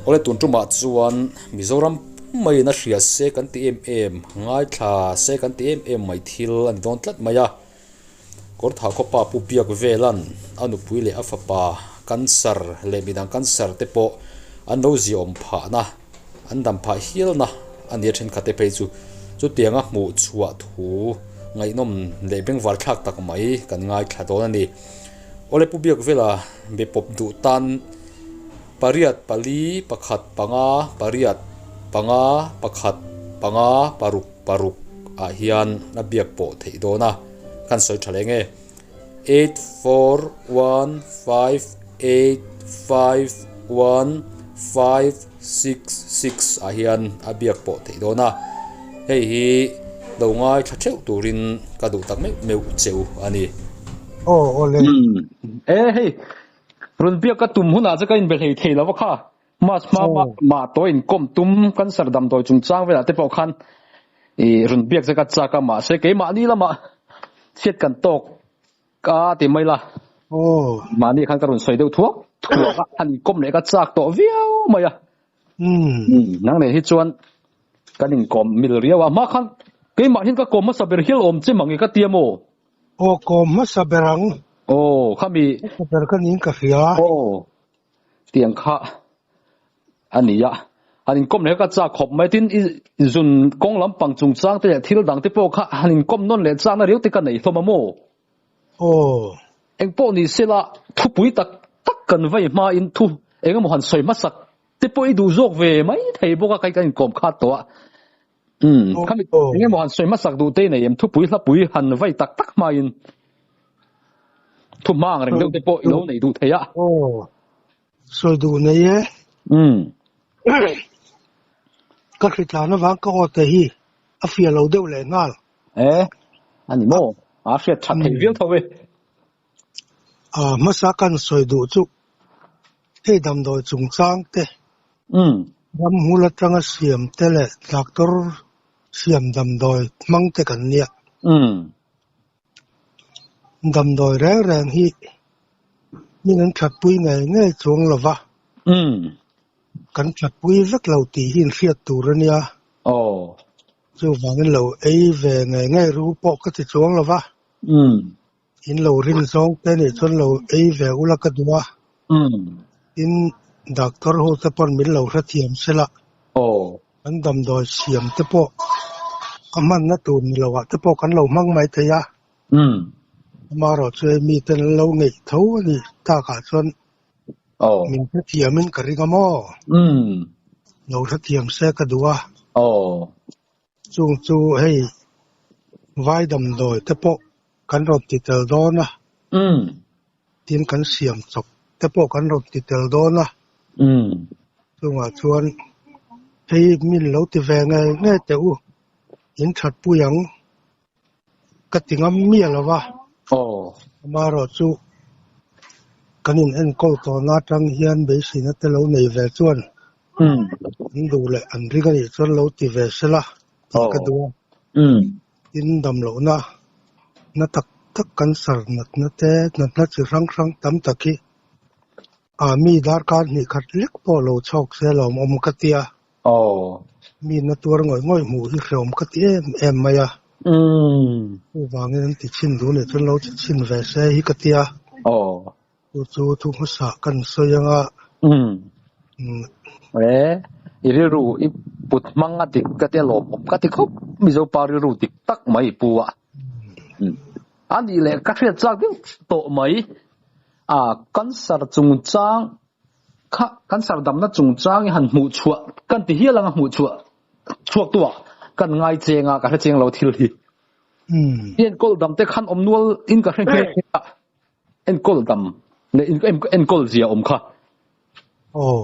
Awle tun tumah chuan Mizoram pumaiin a hria se kan ti em em, ngaithla se kan ti em em mai thil a ni dawn tlat mai a. Kawrthah khawpa Pu Biak Velan a nupui leh a fapa cancer leh midang cancer te pawh an lo ziaawm phahna, an dam phah hialna a nia thenkhat te phei chu chutianga hmuh chhuah thu ngaihnawm leh bengvar thlak tak mai kan ngaithla dawn a ni. Awle Pu Biak Vela be pawp duh tan pariat pali pakhat panga pariat panga pakhat panga paruk paruk ah hian a biak pawh theih dawn a kan sawi tha leh nge 8415851 566 ah hian a biak pawh theih dawn a hei hi lo ngaithla theuh turin ka duh tak meuh meuh cheu a ni. Aw awle. E hei rawn biak ka tum hunah che ka inbe hlei thei lo va kha. Mas hma mah mah tawh inkawm tum cancer damdawi chungchang velah te pawh khan ih rawn biak che ka chak a mahse keimahni lamah chhiat kan tawk ka ti mai la. Mahni khan ka rawn sawi deuh thuak thuak a han inkawm leh ka chak tawh viau mai a. Nang nen hi chuan kan inkawm mil riau a hma khan keimah hian ka kawm hmasa ber hial awm che mang nge ka ti a maw? Aw kawm hmasa ber ang. Aw khami. Hmasa ber ka niin ka hria. Aw. Tiang kha a ni a, han inkawm leh kha ka chak khawp mai. Tin, i zun kawng lampang chungchang te leh thil dang te pawh kha han inkawm nawn leh chakna riau te ka nei hlawm a maw? Aw. Eng pawh ni sela, thupui tak tak kan vei hmain thu eng emaw han sawi hmasak te pawh i duh zawk ve mai thei bawk a, kei kan inkawm khat tawh a. Umm, khami eng emaw han sawi hmasak duh te i nei em? Thupui hlapui han vei tak tak hmain thu hma ang reng deuh te pawh i lo nei duh thei a. Aw, sawi duh nei e. Umm. Ka hritlan avang ka aw te hi a fiah lo deuh leh nghal. E, a ni maw? A hriat that thei viau tho e. A hmasa kan sawi duh chu hei damdawi chungchang te, ramhmul atanga siam te leh doctor siam damdawi hmang te kan nia. Damdawi reng reng hi min an thatpui ngei ngei chuang lo va, kan thatpui vek lo tih hi inhriat tur a nia. Chuvangin lo ei ve ngei ngei ru pawh ka ti chuang lo va. In lo rin zawng te nih chuan lo ei ve ula ka duh a. Tin, doctor ho te pawn min lo hrethiam sela. Kan damdawi siam te pawh a hmanna tur ni loah te pawh kan lo hmang mai thei a. Amaherawhchu hei miten an lo ngeih tho a ni takah chuan min hrethiamin ka ring a maw? Lo hrethiam se ka duh a. Chung chu hei vai damdawi te pawh kan rawn ti tel dawn a, tin kan siam chawp te pawh kan rawn ti tel dawn a, chungah chuan hei min lo ti ve ngei ngei teh u, in that pui ang ka ti ngam miah lo va, amaherawhchu kan in enkawl tawhna atang hian beiseina te lo nei ve chuan An duh leh an ring a nih chuan lo ti ve sela tih ka duh a. Tin damlohna na tak tak cancer natna te natna chi hrang hrang tam tak hi a mi darkar hnih khat lek pawh lo chhawk se lawmawm ka ti a. Mi na tuar ngawih ngawih hmuh hi hrehawm ka ti em em mai a. Chuvangin an ti chhin duh nih chuan lo ti chhin ve se hi ka ti a. Chu chu thu hmasa kan sawi anga. Umm. E, i rilru i put hmang a dik ka tia lawmawm ka ti khawp Mizo pa rilru dik tak mai i pu a. Umm. A nih leh ka hriat chak deuh tawh mai. A cancer chungchang kha cancer damna chungchang i han hmuh chhuah kan ti hial anga hmuh chhuah chhuak tu ah kan ngai cheng a ka hre cheng lo thil hi. I enkawl dam te khan awm nual in ka hre nghe nghe a. Enkawl dam leh enkawl zia awm kha. Aw.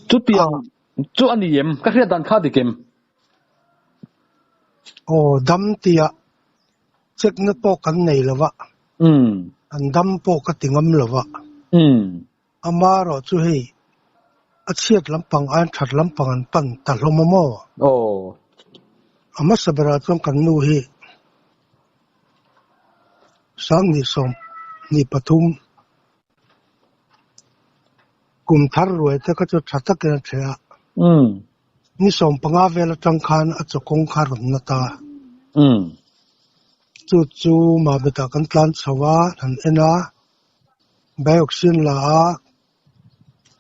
Chutiang chu a ni em? Ka hriat dan kha dik em? Aw, dam tia check na pawh kan nei lo va. An dam pawh ka ti ngam lo va. Amaherawh chu hei a chhiat lampang aiin that lampang an pan ta hlawm a maw? Aw. A hmasa berah chuan kan nu hi Sanghnih 23 Kum thar ruai te kha chu tha takin a ṭheh a. Ni 15 vel atang khan a chawkawng kha a rawn na ta. Chu chu Mabetah kan tlan chho a, han en a, Bioxin la a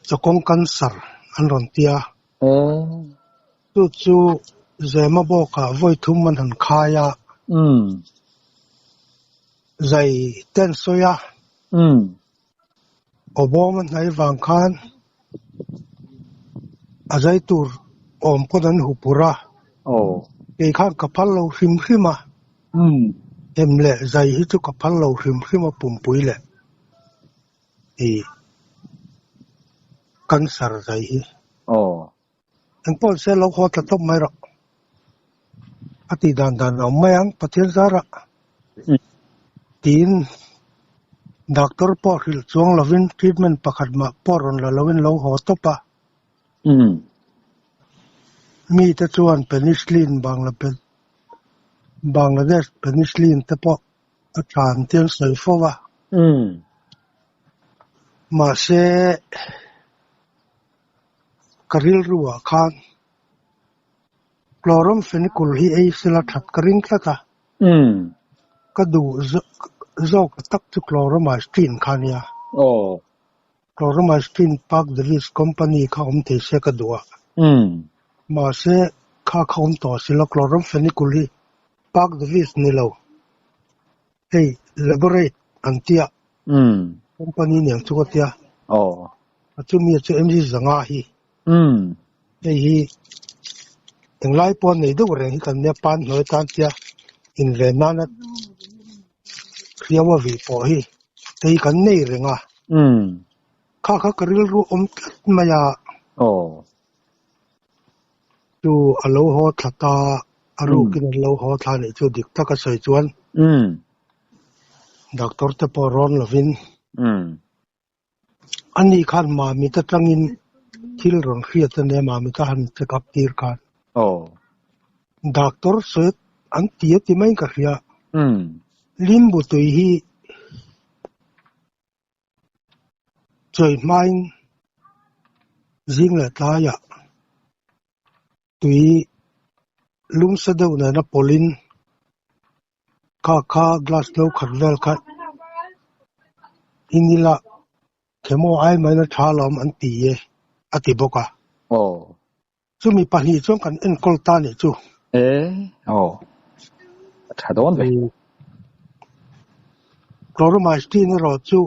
chawkawng cancer an rawn ti a. Chu chu Zema bawkah vawi thum an han khai a. Zai te an sawi a. Awbawm a hnai vang khan a zai tur awm pawn an hu pur a. Kei khan ka phal lo hrim hrim a. Hem leh zai hi chu ka phal lo hrim hrim a pumpui leh ih cancer zai hi. Engpawh se lo haw tla tawp mai rawh. A tih dan dan a awm mai ang Pathian zarah. Tiin doctor pawh hrilh chuang lovin treatment pakhat mah pawh rawn la lovin lo haw tawp a. Mite chuan penicillin Bangladesh penicillin te pawh a tha an ti an sawi fo a. Mahse. Ka rilru ah khan Chloramphenicol hi ei sela that ka ring tlat a. Ka duh zawk tak chu Chloromycetin kha a nia. Chloromycetin Park Davis Company kha awm thei se ka duh a. Mahse kha kha awm tawh silo Chloramphenicol hi Park Davis ni lo. Hei Laborate an tia. Company nen chu ka tia. A chumi chu MG zanga hi. Hei hi englai pawh nei deuh reng hi kan nia pan hnuai tan tia inven nana hriau a vih pawh hi hei kan nei reng a. Kha kha ka rilru awm tlat mai a. Chu a lo haw thla ta, a rukin an lo haw thla nih chu dik taka sawi chuan doctor te pawh rawn lovin ani khan Mamit atangin thil rawn hriat a nia Mamit a han check up tir khan doctor sawi an ti a ti maiin ka hria limbu tui hi Chawi hmain zing leh tlaiah tui lungsa deuh nena pawlhin kha kha glass no khat vel kha in ila chemo ai maina tha lawm an ti e a ti bawk a. Chumi pahnih chuan kan enkawl ta nih chu. E, aw. A tha dawn ve. Chloromycetin erawh chu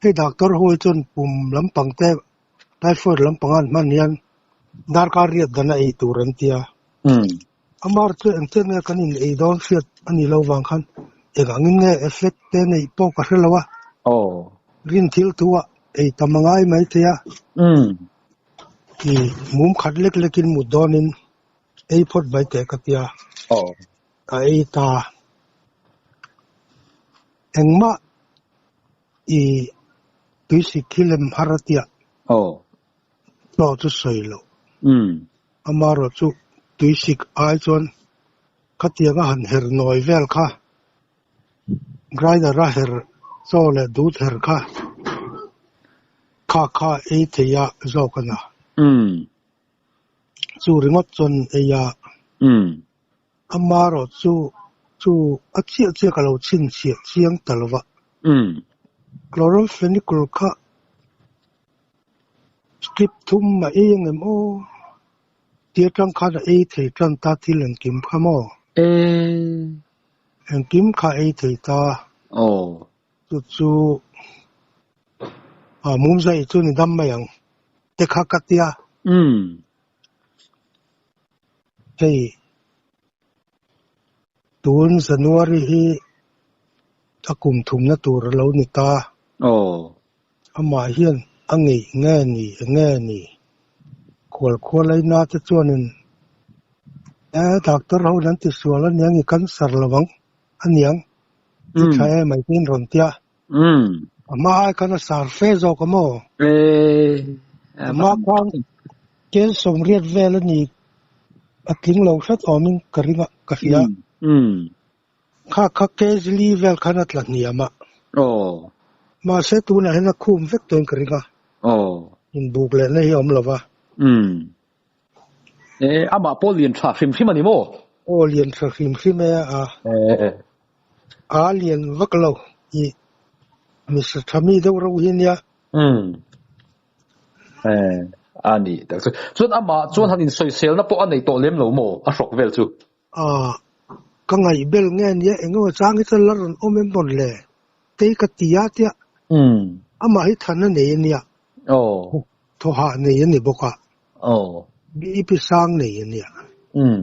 hei doctor ho hi chuan pum lampang te typhoid lampang an hman hian darkar riat dan a ei tur an tia. Amar chu engchen nge kan in ei dawn hriat a nih loh vang khan eng angin nge effect te neih pawh ka hre lo a. Rin thil thu ah ei tam a ngai mai thei a. I mum khat lek lekin mut dawnin ei phawt mai teh ka tia. Ka ei ta. Engmah i tuisik hi lem har a tia. Chaw chu sawi loh. Amaherawh chu tuisik ai chuan khatiang a han her nawi vel kha grinder a her chaw leh dut her kha kha kha ei thei a zawk a na. Chu ringawt chuan ei a. Amaherawh chu chu a chiah chiah ka lo chhinchhiah chiang ta lo va. Chloramphenicol kha strip thum a ei ang em aw? Ti atang khan a ei thei tan ta thil engkim kha maw? Engkim kha ei thei ta. Chu chu a mum zai chu ni dam mai ang te kha ka tia. Hei tun January hi a kum thumna tur a lo ni ta. Amah hian a ngeih nge ni enge ni? Khual khualaina te chuanin e doctor ho an ti sual aniang i cancer lo ang aniang i tha em ai tiin rawn tia. A hma ai khan a sar fe zawk a maw? A hma khan kel 80 vel a ni a tling lo hret awmin ka ring a ka hria. Kha kha kg li vel khan a tla hniam a. Mahse tunah hian a khum vek tawhin ka ring a. Aw. Inbuk lehna hi a awm lo va. Umm. E, amah pawh lian tha hrim hrim a ni maw? Aw, lian tha hrim hrim e a. E. A lian vak lo. I misa tha mi deuh reuh hi nia. Umm. E, a ni tak chu. Chuan amah chuan han insawiselna pawh a nei tawh lem lo maw? A hrawk vel chu. A, ka ngaih bel nge nia eng emaw chang hi chuan la rawn awm em mawn le? Tei ka ti a tia. Umm. Amah hi than a nei a nia. Aw. Thawhah nei a ni bawk a. Aw. BP sang nei a nia. Umm.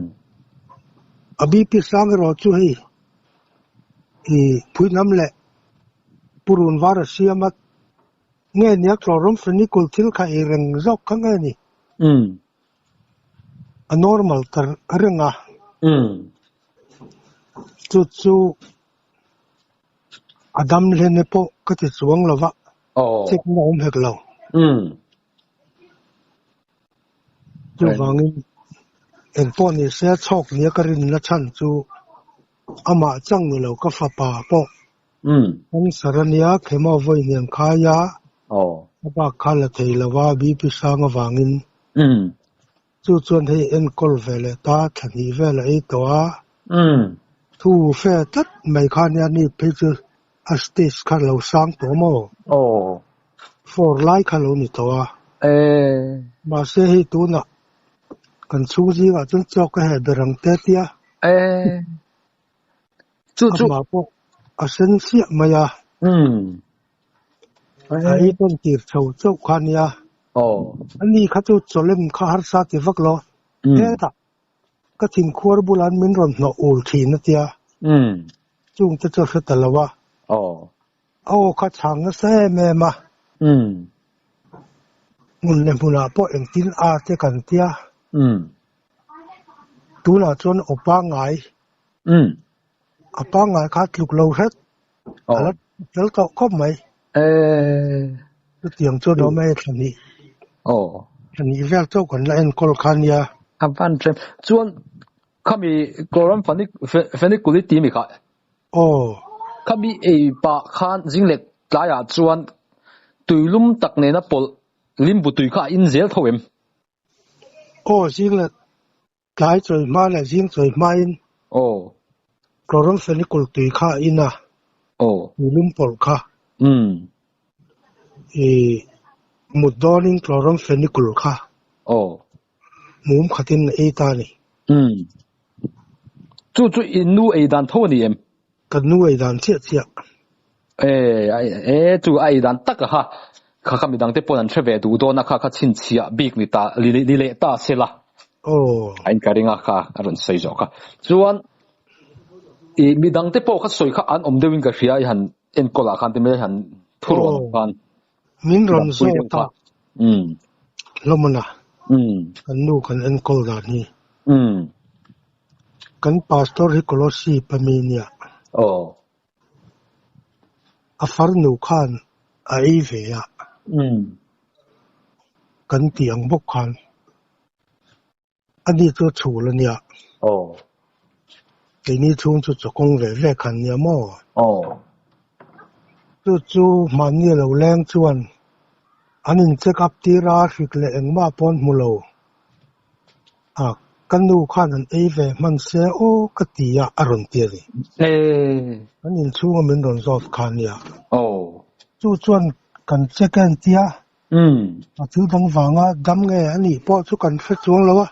A BP sang erawh chu hei i phuihnam leh purun var a siam a, nge nia tlawrawm fenikul thil kha ei reng zawk kha nge ni? Umm. A normal ta reng a. Umm. Chu chu a dam hlene pawh ka ti chuang lo va, check na awm hek lo. Umm. Chuvangin engpawh ni se chhawk nia ka rinna chhan chu amah chang ni lo ka fapa pawh cancer a nia chemo vawi hniam khai a, a bak kha la thei lo a BP sang avangin. Chu chuan hei enkawl ve leh ta thla hnih vel a ei tawh a. Thu fe tlat mai kha nia ni phei chu a stage kha lo sang tawh maw? Four lai kha lo ni tawh a. Mahse hei tunah kan chhung zingah chuan chaw ka heh ber ang te tia. Amah pawh a sen chiah mai a. A ei tawn tir chho chauh kha nia. Ani kha chu chawlem kha harsa ti vak lo. Hetah ka thinkhuar bulah min rawn hnawh ul thin a tia. Chung te chu a hre ta lo a. A aw kha chhang nasa em em a. Hmun leh hmunah pawh engtin a te kan tia. Tunah chuan aw pangngai. A pangngai kha tluk lo hret. A la tel tawh khawp mai. Chutiang chuan awm e thla hnih. Thla hnih vel chauh kan la enkawl kha nia. A van hrem. Chuan khami chloramphenicol tih mi kha. Aw. Khami ei pah khan zing leh tlaiah chuan tuilum tak nena pawlh limbu tui kha a in zel tho em? Aw zing leh Tlai chawi hma leh zing chawi hmain Aw. Chloramphenicol tui kha a in a. Aw. Tuilum pawlh kha. Umm. I mut dawnin Chloramphenicol kha. Aw. Mum khatin a ei ta a ni. Umm. Chu chu i nu ei dan tho a ni em? Ka nu ei dan chiah chiah. E, e, chu a ei dan tak a kha. Kha kha midang te pawn an hre ve duh dawn a kha kha chhinchhiah bik ni ta, ni leh ta se la. Aw. A in ka ring a kha a rawn sawi zawh kha. Chuan i midang te pawh kha sawi kha an awm deuh in ka hria i han enkawl ah khan te mai han thu rawn ah khan. Min rawn zawt a. Umm. Hlawmana. Umm. Kan nu kan enkawl dan hi. Umm. Kan pastor hi Kolossi pa mi nia. Aw. A farnu khan a ei ve a. Umm. Kan tih ang bawk khan ani chu a chhul a nia. Aw. Keini chhung chu chawkawng ve ve khan nia maw? Aw. Chu chu hmanni lo leng chuan an in check up tir a, hrik leh engmah pawn hmu lo. A, ka nu khan an ei ve hman se aw ka ti a, a rawn ti a ni. Kan inchhunga min rawn zawt kha nia. Chu chuan kan check a entia, a thil dang vanga dam nge a nih pawh chu kan hre chuang lo a,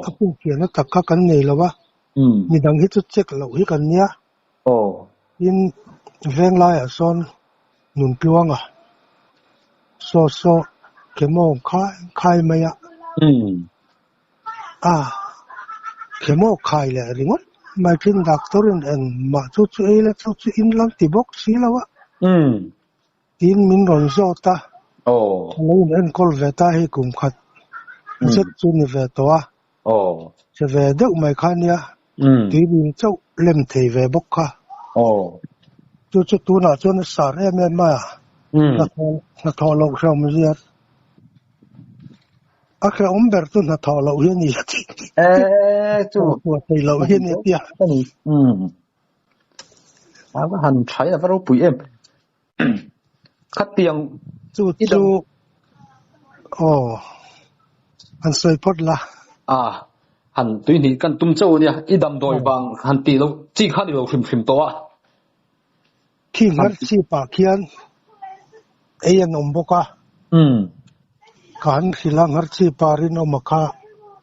a pumpiahna tak kha kan nei lo a, midang hi chu check loh hi kan nia. Tin, veng laiah sawn Nuntluanga saw saw chemo khai khai mai a. A, chemo khai leh ringawt mai thin doctor in engmah chu chu ei la chu chu in lam ti bawk si lo a. Tin min rawn zawt a. A lo in enkawl ve ta hei kum khat zet chu ni ve tawh a. Che ve deuh mai kha nia. Tuilum chauh lem thei ve bawk kha. Chu chu tunah chuan a sar em em mai a. Hnathawh loh hrehawm zia. A hrehawm ber chu hnathawh loh hi a ni a ti. Hnathawh thei loh hi a ni a tia. A va han tha in a va ropui em. Khatiang Chu chu. Aw, han sawi phawt la. A, han tui hnih kan tum chauh ania, i damdawi vang han tih loh chi kha ni lo hrim hrim tawh a. Khi nghar chip ah khian ei an awm bawk a. Ka han hrilh a, nghar chip ah rinawma kha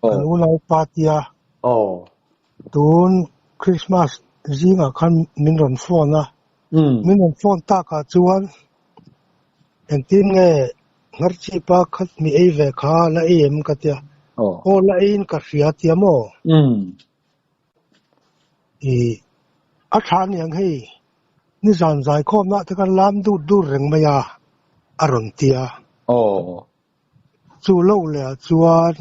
kan unaupa tia. Tun Christmas zingah khan min rawn phone a. Min rawn phone takah chuan engtin nge nghar chip a khat mi ei ve kha la ei em ka tia. Aw la eiin ka hria tia maw? Ih, a tha aniang hei, nizan zaikhawmna te khan lam dut dut reng mai a, a rawn ti a. Aw. Chu lo leh ah chuan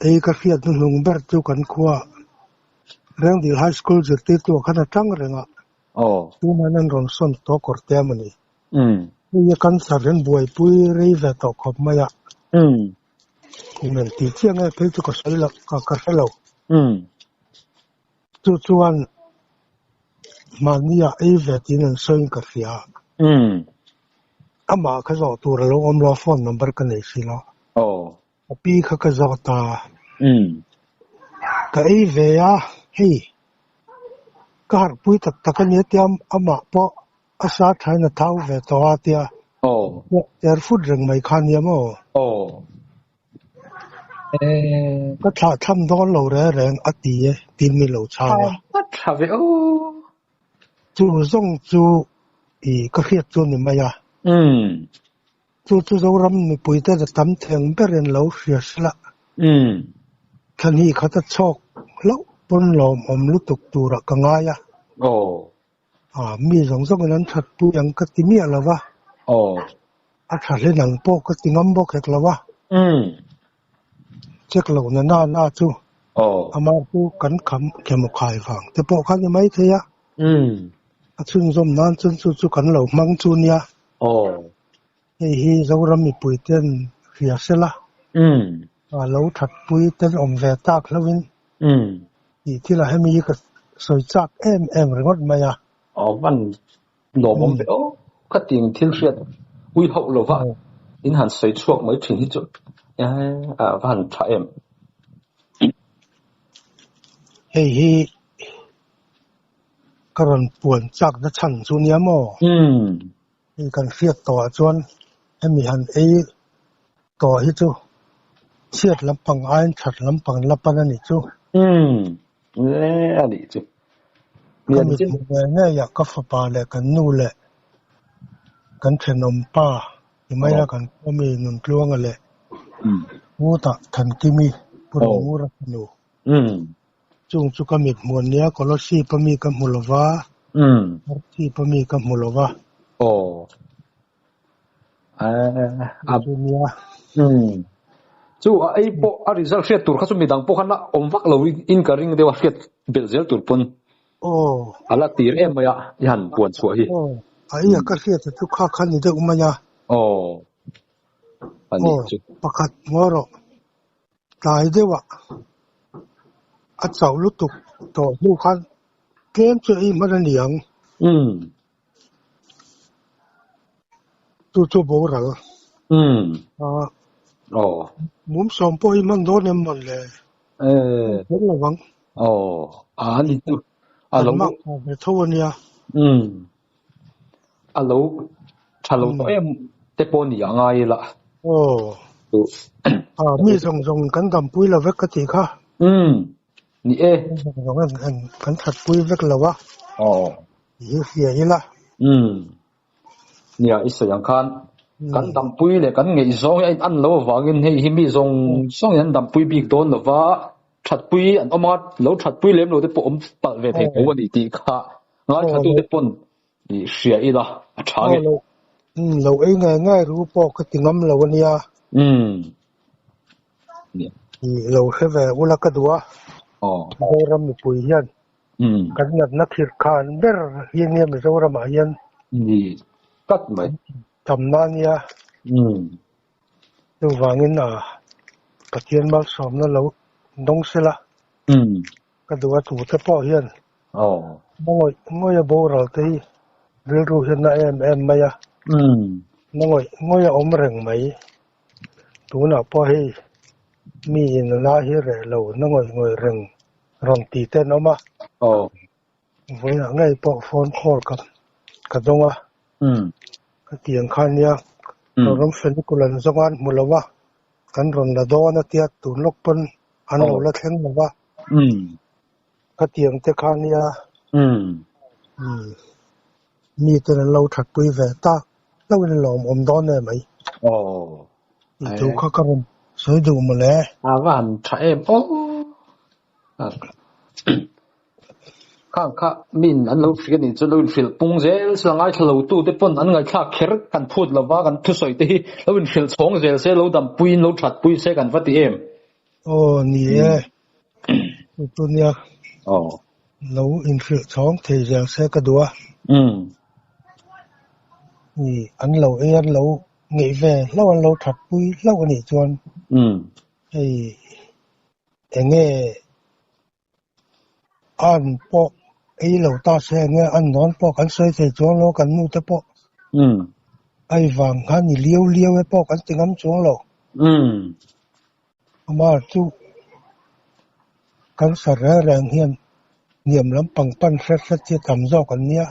ei ka hriat hnuhnung ber chu kan khua Rengdil High School zirtirtu ah khan a tang reng a. Aw. Tunah an rawn sawn tawh kawr te a mawni. Hei a cancer hian buaipui rei ve tawh khawp mai a. Kum en tih chiah nge phei chu ka sawi lo, ka ka hre lo. Chu chuan mahnia ei ve tiin an sawiin ka hria. Amah kha zawh tur a lo awm lo a, phone number ka nei si lo. A pi kha ka zawh ta. Ka ei ve a, hei ka harhpui tak tak a nia tia amah pawh A sa thain a thau ve tawh a tia ter fut reng mai kha nia maw? Ka thlah tham dawn lo reng reng a ti e tin mi lo chhang a. Tha ve aw. Chu zawng chu i ka hriat chu ni mai a. Chu chu Zoram mipuite la tam theng berin lo hria sela. Thlan hi khat a chhawk hlauh pawn lawmawm lutuk turah ka ngai a. A, mi zawng zawngin an that pui ang ka ti miah lo va. Aw. A tha hlen ang pawh ka ti ngam bawk hek lo va. Umm. Check lo na na na chu. Aw. Amah chu kan kham khemaw khai vang te pawh kha ni mai thei a. Umm. A chhunzawm nan chuan chu chu kan lo hmang chu nia. Aw. Hei hi Zoram mipui ten hria sela. Umm. A lo that pui ten awm ve tak hlauhin. Umm. Tih thilah hemi hi ka sawi chak em em ringawt mai a. Aw van lawmawm ve aw. Ka ting thil hriat ui hauh lova in han sawi chhuak mai thin hi chu a va han tha em. Hei hi ka rawn puan chak na chhan chu nia maw? Umm. Hei kan hriat tawhah chuan hemi han ei tawh hi chu chhiat lampang aiin that lampang la pan a nih chu. Umm, e a nih chu. Ka mit hmu ve ngeiah ka fapa leh kan nu leh kan thenawm pa ti mai la kan khua mi Nuntluanga leh Ngutah Thankimi Pu Rongura fanu. Chung chu ka mit hmuh ania, Kolosip a mi ka hmu lo va, Archip a mi ka hmu lo va. Aw. A chu nia. Chu a ei pawh a result hriat tur kha chu midang pawh khan a awm vak lo in ka ring deuh a hriat belh zel tur pawn. Aw. A la tir em mai a i han puan chhuah hi. Aw. A ei a ka hriat a chu kha kha ni deuh mai a. Aw. A nih chu. Pakhat ngaw rawh. Tlai deuhah a chauh lutuk tawh hnu khan tlem chu ei hman a ni ang. Umm. Chu chu boral. Umm. Ah. Aw. Mum sawm pawh hi hman dawn em mawn le? Eh. Hman lo ang. Aw. A ni chu. A lo. Kan mak tha ve tho a nia. Umm. A lo tha lo tawh em te pawh ni a ngai ila. Aw. A mi zawng zawng kan dampui lo vek ka tih kha. Umm. Ni e. Mi zawng zawng an an kan thatpui vek lo a. Aw. Tih hi hria ila. Umm. Nia i sawi ang khan kan dampui leh kan ngaihzawng hi a in an lo avangin hei hi mi zawng zawngin an dampui bik dawn lo va, thatpui an awm a, lo thatpui lem lo te pawh awm palh ve thei tho a ni tih kha Ngaithlatute pawn i hria ila a tha nge. Umm lo ei ngai ngai ru pawh ka ti ngam lo ania. Umm. I lo hre ve ula ka duh a. Aw. Mizoram mipui hian kan natna khirh khan ber hi ania Mizoramah hian. Ni tlat mai. Tamna ania. Umm. Chuvangin a Pathian malsawmna lo dawng sela. Umm. Ka duh a tute pawh hian na ngawih ngawih a boral te hi rilru hian na em em mai a, na ngawih ngawih a awm reng mai. Tunah pawh hei mi in a na hi reh lo na ngawih ngawih reng rawn ti te an awm a. Aw. Vawiinah ngei pawh phone call ka ka dawng a. Ka ti ang kha nia Rawmfelikul an zawng a an hmu lo a, kan rawn la dawn a tia tun lawk pawn an lo la thleng lo va. Ka ti ang te kha nia miten an lo thatpui ve tak hlauhin a lawmawm dawn em mai. Tih thu kha ka rawn sawi duh mawle. A va han tha em aw. Khang kha min an lo hria nih chuan lo inhrilh pung zel se la ngaithla lo tu te pawn an ngaihthlak kher kan phut lo va kan thusawi te hi lo inhrilh chhawng zel se lo dampuiin lo thatpui se kan va ti em. Aw ni e, chu chu nia lo inhrilh chhawng thei zel se ka duh a. Ni an lo ei an lo ngeih ve hlauh an lo thatpui hlauh a nih chuan hei Enge an pawh ei lo ta se enge an nawn pawh kan sawi thei chuang lo kan nu te pawh ai vang khan i liau liau e pawh kan ti ngam chuang lo. Amah chu kan sa reng reng hian hniam lampang pan hret hret hi a tam zawk an nia.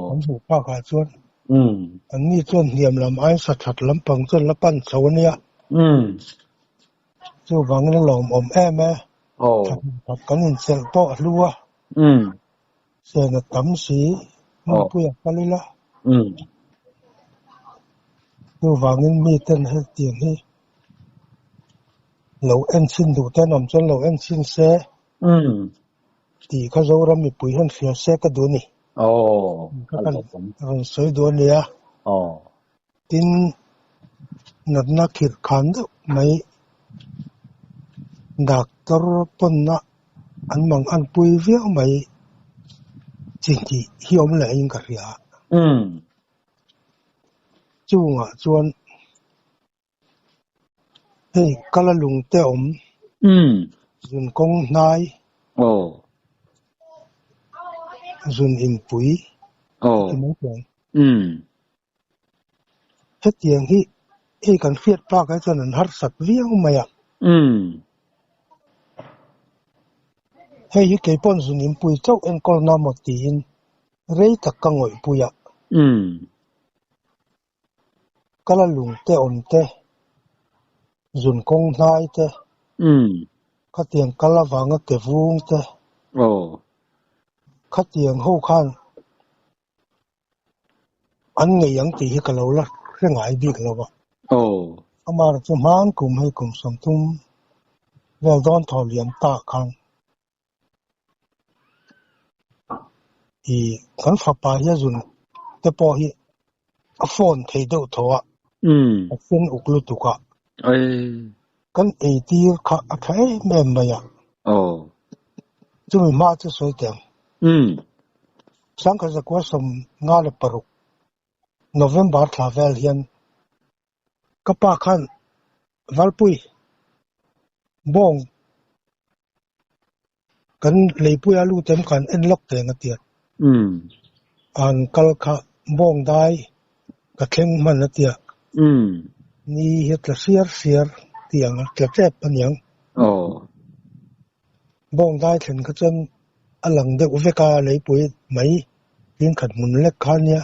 Kan hmuh phak ah chuan anni chuan hniam lam aiin sa that lampang chuan la pan chho a nia. Chuvangin a lawmawm em e. Thahnem kan inchelh pawh a hlu a. Sena tam si hmunpui a kal ila. Chuvangin miten hetiang hi lo en chhin duh te an awm chuan lo en chhin se tih kha Zoram mipui hian hria se ka duh a ni. Ka kan rawn sawi duh a nia. Tin, natna khirh khan deuh mai doctor pawnna an mang an pui viau mai chi hnih hi awm leh in ka hria. Chungah chuan hei kala lung te awm zun kawng hnai zun inpui ti mai chuan. Hetiang hi hei kan hriat phak ai chuan an harsat viau mai a. Hei hi kei pawn zun inpui chauh enkawlna maw tiin rei tak ka ngawihpui a. Ka la lung te awm te, zun kawng hnai te, khatiang kal avanga ke vung te, khatiang ho khan An ngei ang tih hi ka lo la hre ngai bik lo a. Amah chu hman kum hei kum 30 vel dawn thaw liam ta khan i kan fapa hi a zun te pawh hi a phone thei deuh thaw a, a sen uk lutuk a. Kan eitir kha a tha em em mai a. Chumi hma chu sawi teh ang. 1956 November thla vel hian ka pa khan Valpui bawng kan leipui a lut em khan en lawk teh ang a ti a. An kal kha bawng dai ka thleng hman a ti a. Ni hi tla siar siar ti ang a, tla tep a niang. Bawng dai thlen kha chuan a lang deuh vek a, leipui mai tlingkhat hmun lek kha a nia.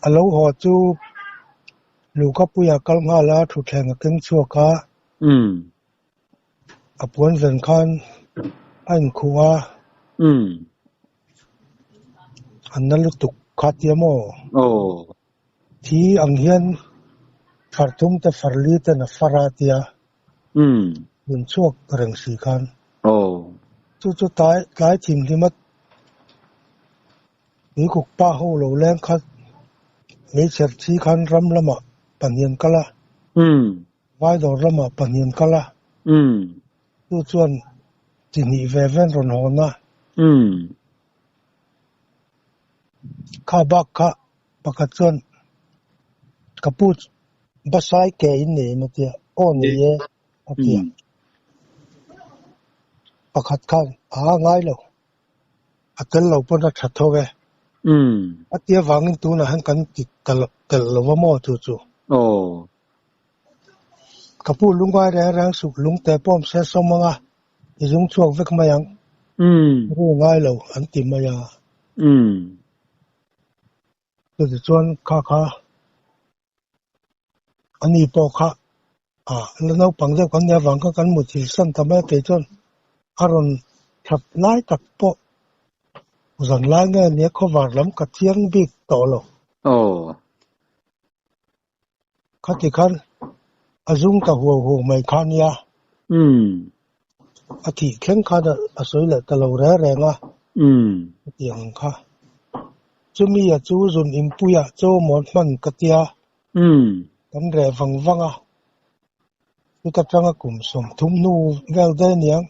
A lo haw chu Luhkapuia kal nghal a, thutthleng a keng chhuak a. A puan ven khan a inkhuh a. A na lutuk kha tia maw? Thi ang hian far thum te far li ten a far a tia. Min chhuak reng si khan. Chu chu tlai tlai thimhlim a tuikuk pa ho lo leng kha meichher thi khan ram lamah pahnih an kal a. Vaidawr lamah pahnih an kal a. Chu chuan chi hnih ve ven rawn hawn a. Kha bak kha pakhat chuan ka pu Basai ke in nei em a tia, aw nei e a tia. Pakhat khan a ngai lo, a tel lo pawn a tha tho e. A tia vangin tunah hian kan ti tel lo va maw chu chu. Ka pu lungngai reng reng suh lungte pawm se sawm anga i zung chhuak vek mai ang. Ru ngai lo an ti mai a. Chutichuan kha kha ani pawh kha ah la naupang deuh kan nih avang khan kan muthilh san ta mai a kei chuan a rawn thap lai tak pawh zan lai nge nia khawvar lam ka chiang bik tawh lo. Khati khan a zung ta huau huau mai kha nia. A thih thleng khan a sawi leh ta lo reng reng a. Hetiang ang kha. Chumi a chu zun inpuiah chaw mawn hman ka tia. Kan reh vang vang a. Chuta tanga kum 30 hnu vel daih aniang.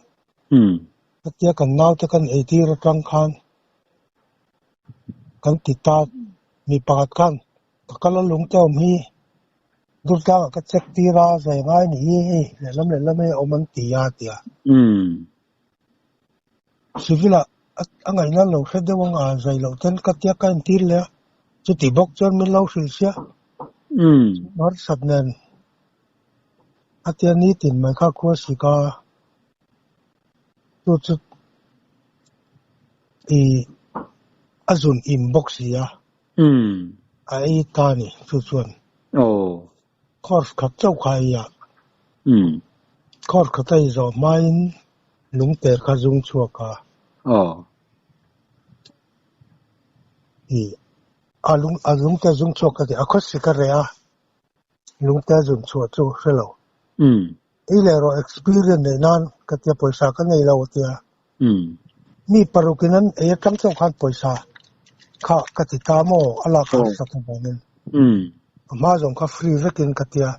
Khatia kan naute kan eitir atang khan kan ti ta mi pakhat khan Ka kal a lung te awm hi Durtlangah ka check tir a, zai ngai ni hi hei lehlam lehlam hei a awm an ti a tia. Civil ah a ngaihna lo hre deuh ang a, zai loh ten ka tia ka entir leh a, chuti bawk chuan min lo hrilh sia. Harsat nen a tia nitin mai kha khua sik a, chu chu i a zun im bawk si a. A ei ta ni chu chuan. Course khat chauh kha a ei a. Course khat a ei zawh hmain lungter kha zung chhuak a. I a lung a lungte zung chhuak ka ti a khawsik a reh a lungte zun chhuah chu hre lo. Ei leh rawh experience neih nan ka tia pawisa ka nei lo a tia. Mi parukin an ei atang chauh khan pawisa kha ka ti ta maw a lak harsa ta vangin. A hma zawng kha free vekin ka tia.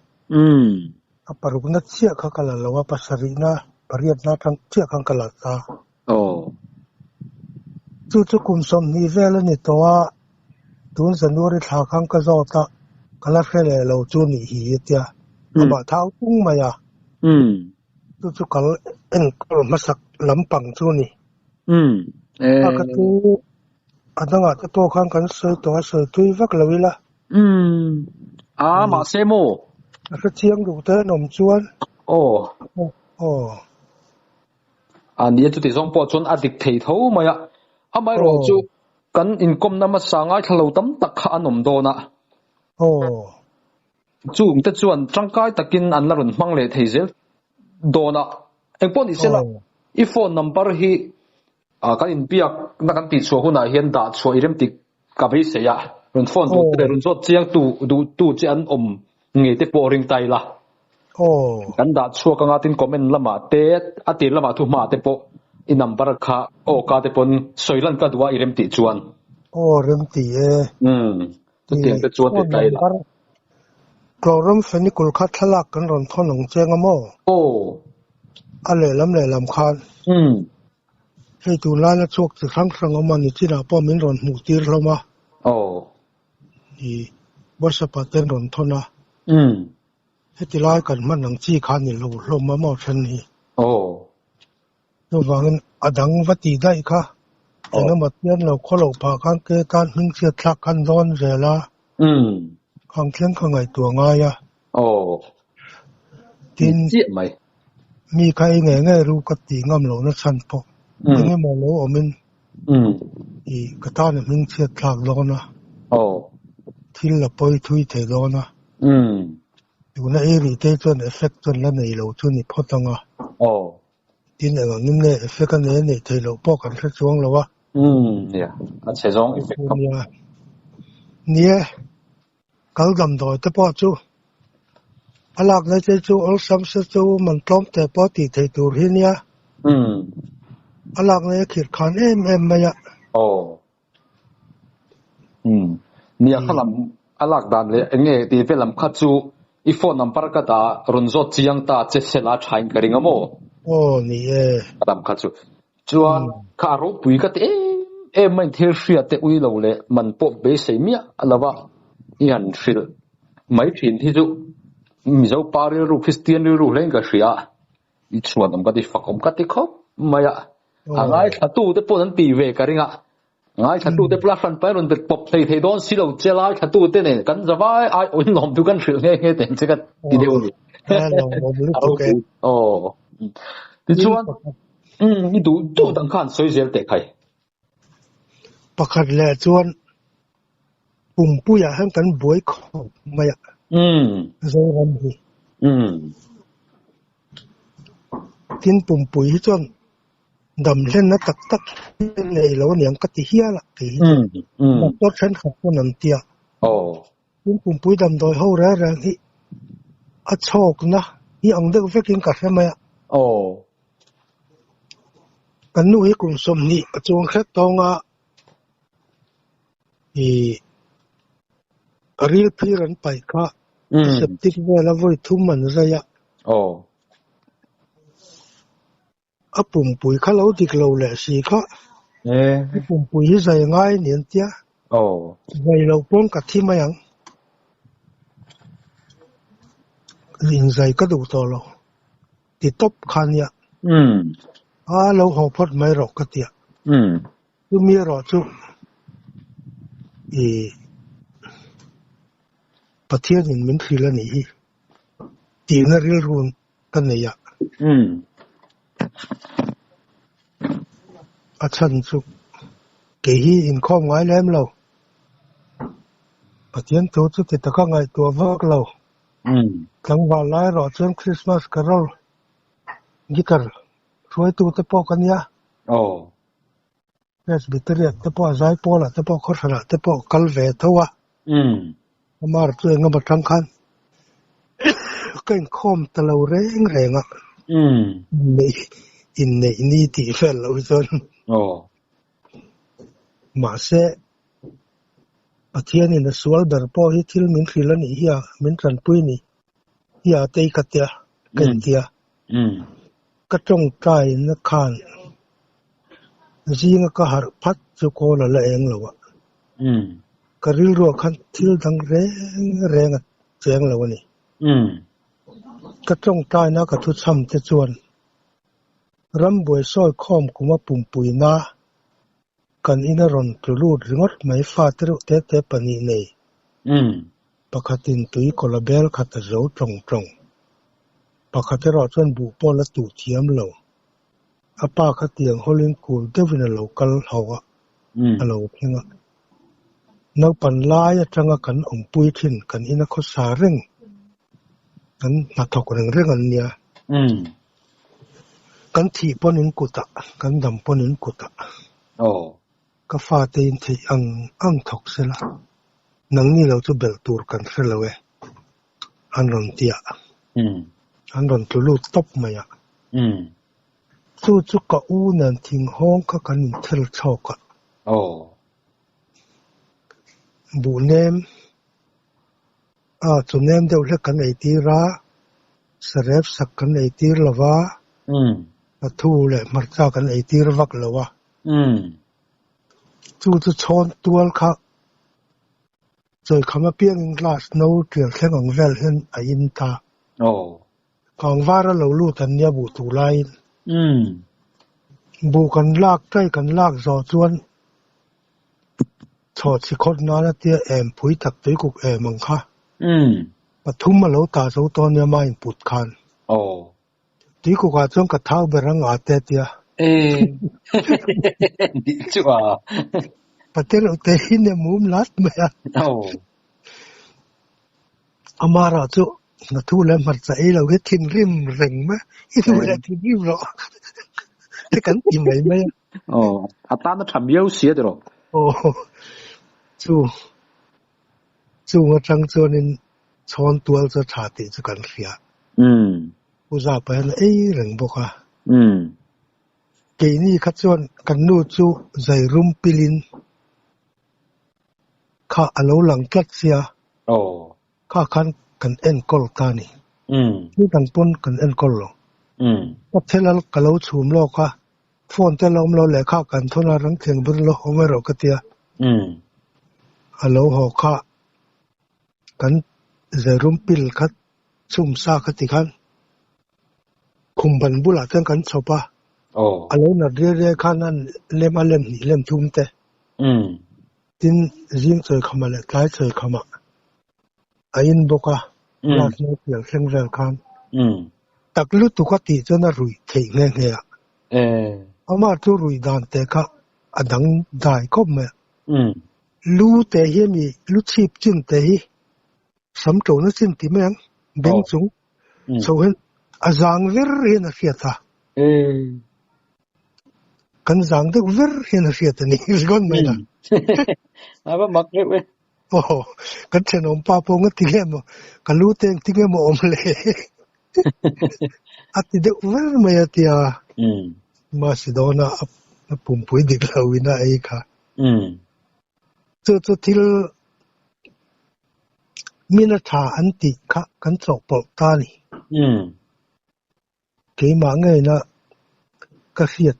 A parukna chiah kha ka la lo a, pasarihna pariatna atang chiah khan ka la ta. Chu chu kum 20 vel a ni tawh a, tun January thla khan ka zawt a, ka la hre leh lo chu nih hi a tia. Amah thau tung mai a. Chu chu kal enkawl hmasak lampang chu a ni. A ka chu a dangah te pawh khan kan sawi tawh a, sawi tui vak lo ila. A mahse maw? A hrechiang duh te an awm chuan. Aw. Aw. A nia chuti zawng pawh chuan a dik thei tho mai a. Amaherawh chu kan inkawmna hmasa ngaithla lo tam tak kha an awm dawn a. Aw. Chung te chuan tangkai takin an la rawn hmang leh thei zel dawn a. Engpawh ni sela, i phone number hi kan inbiak na kan tihchhuah hunah hian dah chhuah i rem tih ka beisei a. Rawn phone duh te leh rawn zawt chiang tu duh tu che an awm ngei te pawh ring ta ila. Kan dah chhuak anga tin comment lamah te a tir lamah thu hmaah te pawh i number kha awka te pawn sawi lan ka duh a i rem tih chuan. Aw rem ti e. Chutiang te chuan ti ta ila. Chloramphenicol kha thlalak kan rawn thawn ang cheng a maw? Aw. A lehlam lehlam khan. Hei tunlai la chhuak chi hrang hrang awm a ni chinah pawh min rawn hmuh tir hlawm a. Aw. I WhatsApp ah ten rawn thawn a. Heti lai kan hman ang chi kha ni lo hlawm a maw then hi. Aw. Chuvangin a dang va tih daih kha engemaw tian lo khaw loh phah khan ke tan hmingchhiat thlak khan dawn zel a. Khang thleng kha ngaihtuah ngai a. Tin, mi kha ei ngei ngei ru ka tih ngam lohna chhan pawh engemaw lo awmin i ka tan a hmingchhiat thlak dawn a. Thil a pawi thui thei dawn a. Tuna ei rih te chuan effect chuan la nei lo chu ni phawt ang a. Tin eng angin nge effect a nei a neih theih loh pawh kan hre chuang lo a. Nia, a chhe zawng effect kha. Nia, nia, kal damdawi te pawh chu a lakna te chu awlsam se chu man tlawm te pawh tih theih tur hi nia. A lakna hi a khirh khan em em mai a. Aw. Nia kha lam a lak dan leh eng nge tih vel lam kha chu i phone number ka dah rawn zawt chiang ta che sela tha in ka ring a maw? Aw ni e. A lam kha chu. Chuan kha a ropui ka ti em em mai thil hriat te ui lo leh man pawh beisei miah lo va i han hrilh mai thin hi chu Mizo pa rilru Kristian rilru hle in ka hria a. I chhuan awm ka ti fak awm ka ti khawp mai a. A ngaithla tu te pawh an ti ve ka ring a. Ngaithla tu te pawh a hran pai rawn bet pawp thei thei dawn si lo che lai thla tu te nen kan zavai ai awin lawm chu kan hrilh nghe nghe teng che ka ti deuh a ni. Lawmawm lutuk e. Aw. Tichuan, i duh duh dang khan sawi zel teh khai. Pakhat leh chuan pumpuiah hian kan buai khawp mai a. Zoram hi. Tin pumpui hi chuan dam hlenna tak tak nei lo aniang ka ti hial a kei hi chuan. Doctor thenkhat pawn an ti a. Tin pumpui damdawi ho reng reng hi a chhawkna hi ang deuh vekin ka hre mai a. Kan nu hi kum 20 a chuang hret tawng a, ih ril phir an paih kha a septic vel a vawi thum an zai a. A pumpui kha lo dik lo leh si kha. I pumpui hi zai ngai a ni an tia. Zai loh pawn ka thi mai ang. Inzai ka duh tawh lo. Ti tawp kha nia. A lo haw phawt mai rawh ka tia. Chumi erawh chu i Pathianin min hrilh a nih hi tihna rilru ka nei a. A chhan chu kei hi inkhawm ngai lem lo. Pathian thu chu ti taka ngaihtuah vak lo. Tlangval lai erawh chuan Christmas carol guitar hruaitu te pawh ka nia. Presbyterian te pawh a Zaipawlah te pawh Khawhranah te pawh kal ve tho a. Amar chu engemaw tang khan ka inkhawm ta lo reng reng a. Inneih ni tih vel loh hi chuan. Mahse, Pathianin a sual ber pawh hi thil min hrilh a nih hi a, min tanpui a ni hi a tei ka tia, ka intia. Ka tawngtaina khan zinga ka harh phat chu kawl a la eng lo a. Ka rilruah khan thil dang reng reng a cheng lo a ni. Ka tawngtaina ka thuchham te chuan rambuai sawi khawm kuma pumpuina Kan ina rawn tlu lut ringawt mai fa te reuh te te pahnih nei. Pakhatin tui kawla bel khat a zo tawng tawng. Pakhat erawh chuan buh pawh la tuh thiam lo. A pa kha tiang hawlin kul deuhin a lo kal ho a, a lo thleng a. Naupan lai atanga kan awmpui thin kan ina khawsa reng, kan hnathawk reng reng an nia. Kan thih pawn in kutah, kan dam pawn in kutah. Ka fate in theih ang ang thawk sela, nangni lo chu belh tur kan hre lo e, an rawn ti a. An rawn tlu lut tawp mai a. Chu chu ka u nen thinghawng kha kan inthel chhawk a. Buh nem. A, chu nem deuh hlek kan ei tir a, sarep sak kan ei tir lo va, pathu leh hmarcha kan ei tir vak lo a. Chu chu chhawn tual kha chawikham apiangin glass no tial thleng ang vel hian a in ta. Kangvar a lo lut an nia buh tur laiin. Buh kan lak tai kan lak zawh chuan Chhaw chhi khawt nana tia em pui tak tuikuk em ang kha. Pathum a lo ta zo tawh nia mah in put khan. Tuikuk ah chuan ka thau ber ang a te tia. Nih chu a. Pate reuh te hi nia mum lat mai a. Amara chu hna thu leh hmarcha ei lo hi thinrim reng mai. I duh leh thinrim rawh. Te kan ti mai mai a. Aw, a tan a tha miau si a tiraw? Aw, chu chung atang chuanin chhawn tual chu a tha tih chu kan hria. Pu Zapa hian a ei reng bawk a. Keini kha chuan kan nu chu zai rum pilin kha a lo lang tlat sia. Kha khan kan enkawl ta a ni. Thil dang pawn kan enkawl lo. Ka thel a ka lo chhum lawk a, phone te la awm lo lehkha kan thawn a rang thleng ber lo awm erawh ka tia. A lo haw kha kan zairum pil kha chhum sa kha ti khan khum ban bulah chuan kan chhawp a. A lo nat riai riai khan a lem a lem hnih lem thum te. Tin, zing chawi khamah leh tlai chawi khamah a in bawk a, glass no pial thleng vel khan. Tak lutuk a tih chuan a ruih theih nghe nghe a. Amah chu ruih dan te kha a dang dai khawp mai a. Lu te hi a mi lu chhip chin te hi sam ṭona chin ti mai ang, beng chung chho hian a zang ver hian a hriat a. Kan zang deuh ver hian a hriat a ni ringawt mai la. A va mak reuh e. Aw, kan thenawm pa pawh nga ti nge maw, ka lu te engti nge maw awm le a ti deuh ver mai a tia. Masidona a pumpui dik lo in a ei kha. Chu chu thil mina tha an tih kha kan chawhpawlh ta a ni. Keimah ngeina ka hriat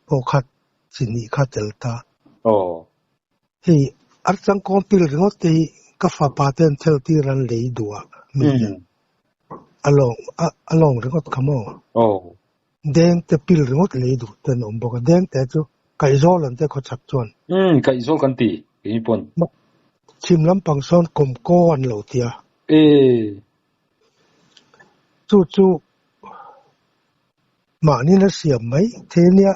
pawh kha chi hnih kha tel ta. Hei Archangkawm pil ringawt te hi ka fapa te an thel tir an lei duh a mi hian a lawng a lawng ringawt kha maw? Deng te pil ringawt lei duh te an awm bawk a, deng te chu kaihzawl an te khawchhak chuan. Umm kaihzawl kan ti keini pawn. Chhim lampang sawn kawmkaw an lo tia. Ee. Chu chu mahni na siam mai thei ania.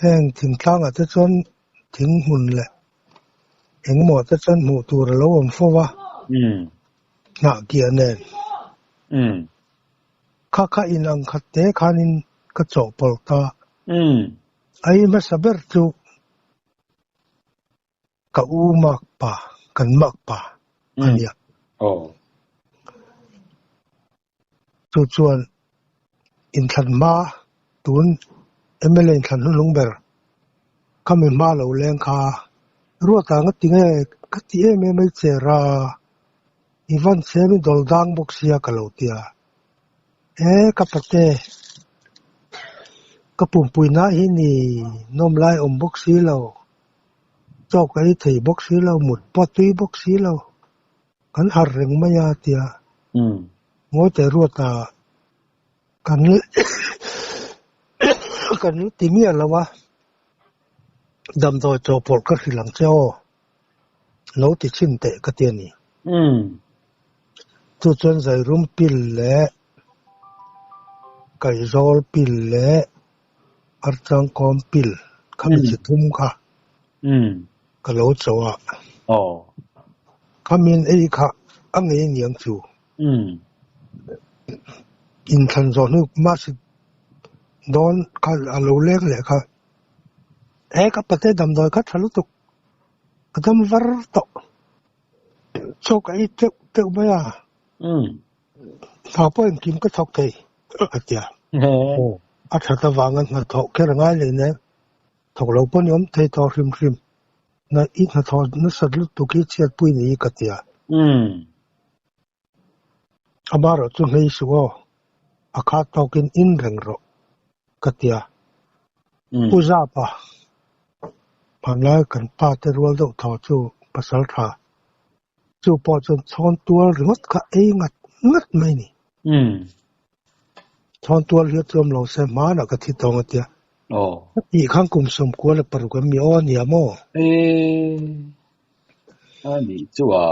Heng thingtlangah te chuan thing hmun leh engemaw te chuan hmuh tur a lo awm fo a, hnah kiah nen. Kha kha in ang khat te khanin ka chawhpawlh ta. A i hmasa ber chu Ka u mak pa, kan mak pa a nia. Chu chuan inthlan hma tun mla inthlan hnunhlung ber khami hma lo leng kha Ruata nga ti nge ka ti em em mai che ra, i van chhem i dawl dang bawk sia ka lo tia. E ka pate, ka pumpui na hi ni nawm lai awm bawk si lo. Chaw ka ei thei bawk si lo, mut pawh tui bawk si lo. Kan harh reng mai a tia. Ngawi teh ruat a, kan kan ti miah lo a, damdawi chawhpawlh ka hrilh ang che aw, lo ti chhin teh ka ti a ni. Chu chuan zairum pil leh kaihzawl pil leh Archangkawm pil khami chi thum kha ka lo cho a. Khamin ei kha a ngei niang chu. Inthlan zawh hnu mahse dawn kha a lo leng leh kha. He ka pate damdawi kha tha lutuk ka dam var tawh. Chaw ka ei teuh teuh mai a. Hna pawh engkim ka thawk thei a ti a. A that avanga hna thawh kher a ngai leh nen thawk lo pawh ni awm thei tawh hrim hrim. Na i hnathawh nasat lutuk hi chhiatpui ni ka ti a. Amaherawh chu hmei suh aw, a khat tawkin in reng rawh ka ti a. Pu Zapa, hmanlai kan pa te rual deuh thaw chu pasal tha Chu pawh chuan chhawn tual ringawt kha ei ngat ngat mai ni. Chhawn tual hi a chuam lo se hmanah ka thi tawng a tia. Ka tih khan kum 96 em mi aw a nia maw? A nih chu a.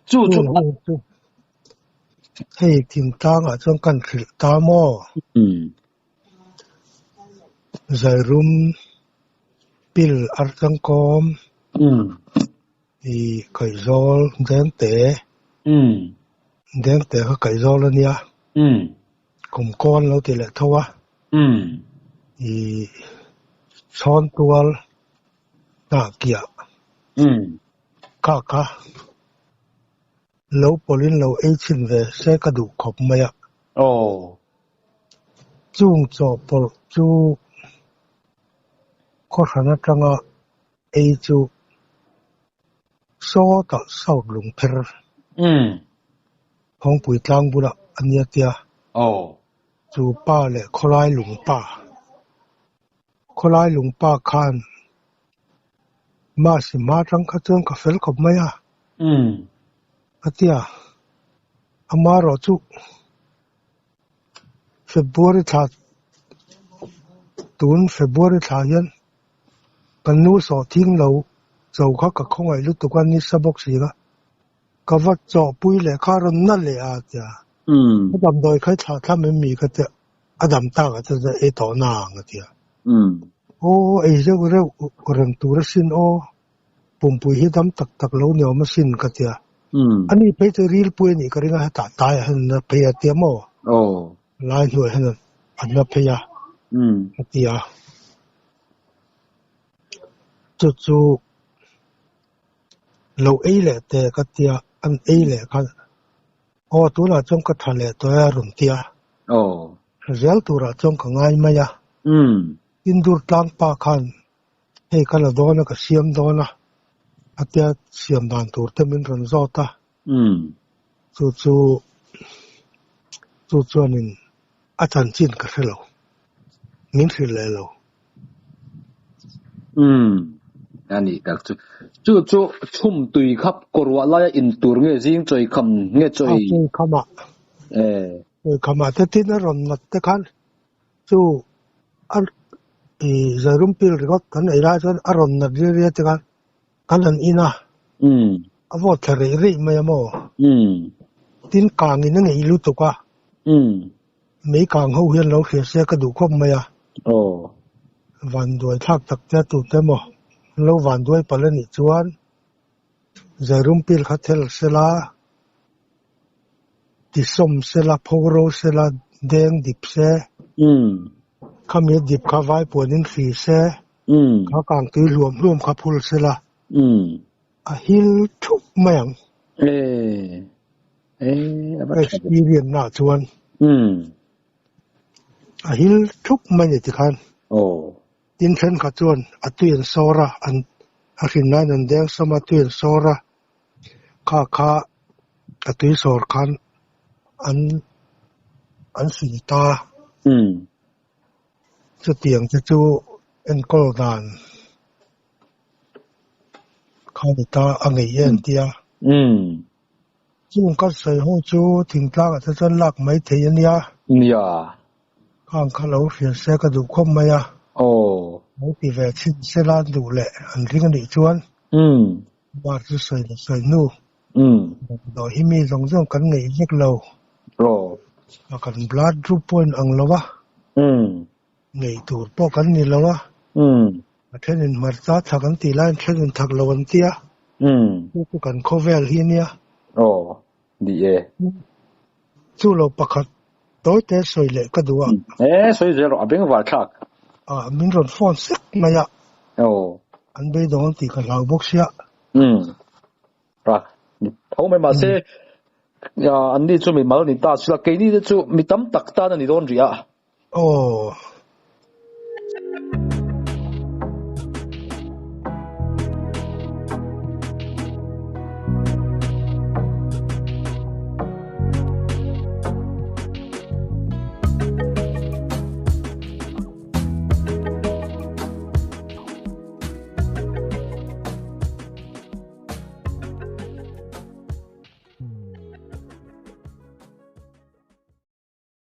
Chu chu. Chu hei thingtlangah chuan kan hrilh ta maw? Zairum pil archangkawm. I kaihzawl dengte. Dengte kha kaihzawl a nia. Kum kawn lo ti leh tho a. I chhawn tual hnah kiah kha kha lo pawlhin lo ei chhin ve se ka duh khawp mai a. Chung chawhpawlh chu khawhran atanga Ei chu sawtah South Lungpher Phawngpui tlang bulah a nia tia. Chu pa leh khawlai lungpa. Khawlai lungpa khan Masi hma atang kha chuan ka fel khawp mai a. A tia. Amaherawh chu February thla tun February thla hian Kan nu sawh thing lo cho kha ka khawngaih lutuk a nisa bawk si a, ka va chawhpui leh kha a rawn na leh a tia. A damdawi kha i thlah thlam em mi ka tia, a dam tak ah chuan ei tawh na ang a tia. Aw ei zeuh reuh reng tur asin aw, pumpui hi dam tak tak lo ni awm asin ka tia. Ani phei chu rilpui a nih ka ring a, hetah taiah hian an la phei a tia maw? Lai hnuaiah hian an la phei a a ti a. Chu chu lo ei leh teh ka tia, an ei leh khan aw tunah chuan ka tha leh tawh e a rawn ti a. Zel turah chuan ka ngai mai a. Indur tlang pa khan hei ka la dawn a, ka siam dawn a, a tia siam dan tur te min rawn zawt a. Chu chu chu chuanin a chanchin ka hre lo, min hrilh leh lo. Umm, a ni tak chu. Chu chu chhum tui kha kawruah laia in tur nge zing chawi kham nge chawi? A chawi khamah. Chawi khamah te tin a rawn nat te khan chu a i zairum pil ringawt kan ei lai chuan a rawn nat riai riai te khan kan han in a. A vawt thla reih reih mai a maw? Tin kangin a ngeih lutuk a. Mei kang ho hian lo hria se ka duh khawp mai a. Van duai thlak tak te a tute maw? An lo van duai palh a nih chuan Zairum pil kha thel sela, tisawm sela, pho ro sela, deng dip se, khami dip kha vai puanin hri se, kha kang tui hluam hluam kha phul sela, a hil thup mai ang. Experience na chuan a hil thup mai ni tikhan. Tin thenkhat chuan a tui an sawr a, an a hrin nan an deng sawm a, tui an sawr a, kha kha a tui sawr khan an an sil ta. Chutiang te chu enkawl dan kha ni ta a ngei em tia. Chung ka sawi ho chu thingtlangah te chuan lak mai thei a nia. Nia. Khang kha lo hriat se ka duh khawp mai a. Aw. Lo ti ve chhin se la duh leh an ring a nih chuan. Bar chu sawi la sawi hnu. Damdawi hi mi zawng zawng kan ngeih vek lo. Aw. A kan blood group pawh in ang lo a. Ngeih tur pawh kan ni lo a. A thenin hmarcha thak an tih laiin thenin thak lo an ti a. Chu chu kan khawvel hi a nia. Aw, ni e. Chu lo pakhat tawi te sawi leh ka duh a. E, sawi zel rawh, a beng var thlak. A, min rawn phone sek mai a. Aw. An beidawng an tih ka hlau bawk sia. Ra, tho mai mahse an ni chu mi mal ni ta sila keini te chu mi tam tak tan a ni dawn rih a. Aw.